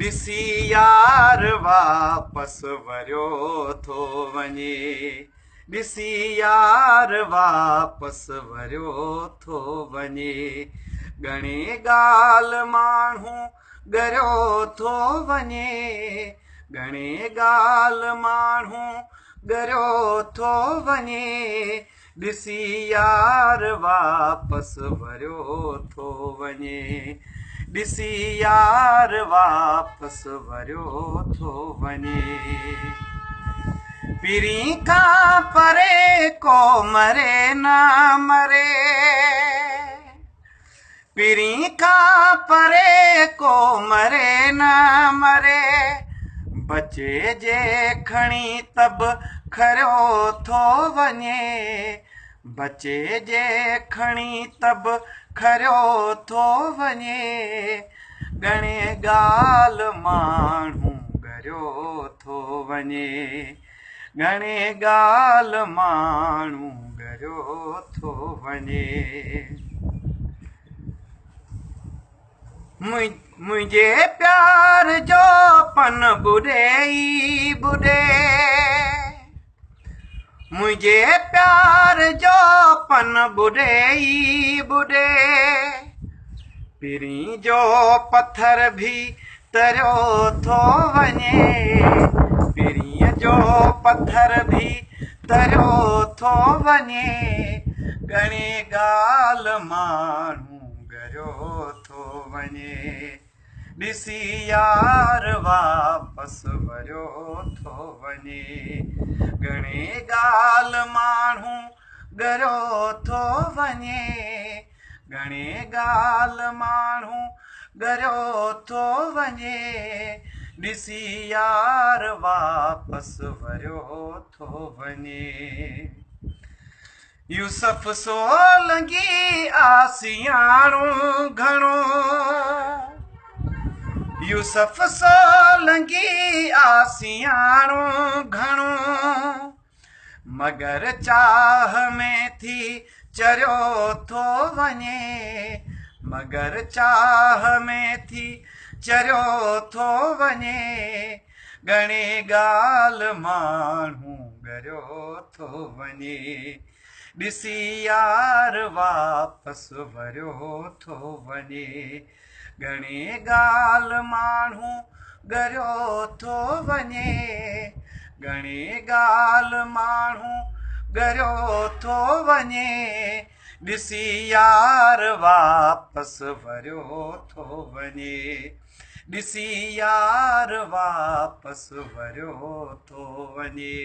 ڏسي يار واپس وريو ٿو وڃي. ڏسي يار واپس وريو ٿو وڃي. ڳڻي ڳالهه ماڻهو ڳريو ٿو وڃي. ڳڻي ڳالهه ماڻهو ڳريو ٿو وڃي. ڏسي يار واپس وريو ٿو وڃي. ڏسي يار واپس وريو ٿو وڃي. پرين کان پري ڪو مري نه مري. پرين کان پري ڪو مري نه مري. بچي جي کڻي ته به کريو ٿو وڃي. بچي جي کڻي ته به کريو ٿو وڃي. ڳڻي ڳالهه ماڻهو ڳريو ٿو وڃي. ڳڻي ڳالهه ماڻهو ڳريو ٿو وڃي. منهنجي پيار جو پن ٻڏي ئي ٻڏي. منهنجي پيار جو پن ٻڏي ئي ٻڏي. پرين جو پٿر ڀي تريو ٿو وڃي. پرينء جو پٿر ڀي تريو ٿو وڃي. ڳڻي ڳالهه ماڻهو ڳريو ٿو وڃي. ڏسي يار واپس وريو ٿو وڃي. ڳڻي ڳالهه ماڻهو ڳريو ٿو وڃي. ڳڻي ڳالهه ماڻهو ڳريو ٿو وڃي. ڏسي يار واپس وريو ٿو وڃي. يوسف سولنگي آسياڻو گهڻو. يوسف سولنگي آسياڻو گهڻو. مگر چاهه ۾ ٿي چريو ٿو وڃي. مگر چاهه ۾ ٿي چريو ٿو وڃي. ڳڻي ڳالهه ماڻهو ڳريو ٿو وڃي. ڏسي يار واپس وريو ٿو وڃي. ڳڻي ڳالهه ماڻهو ڳريو ٿو وڃي. ڳڻي ڳالهه ماڻهو ڳريو ٿو وڃي. ڏسي يار واپس وريو ٿو وڃي. ڏسي يار واپس وريو ٿو وڃي.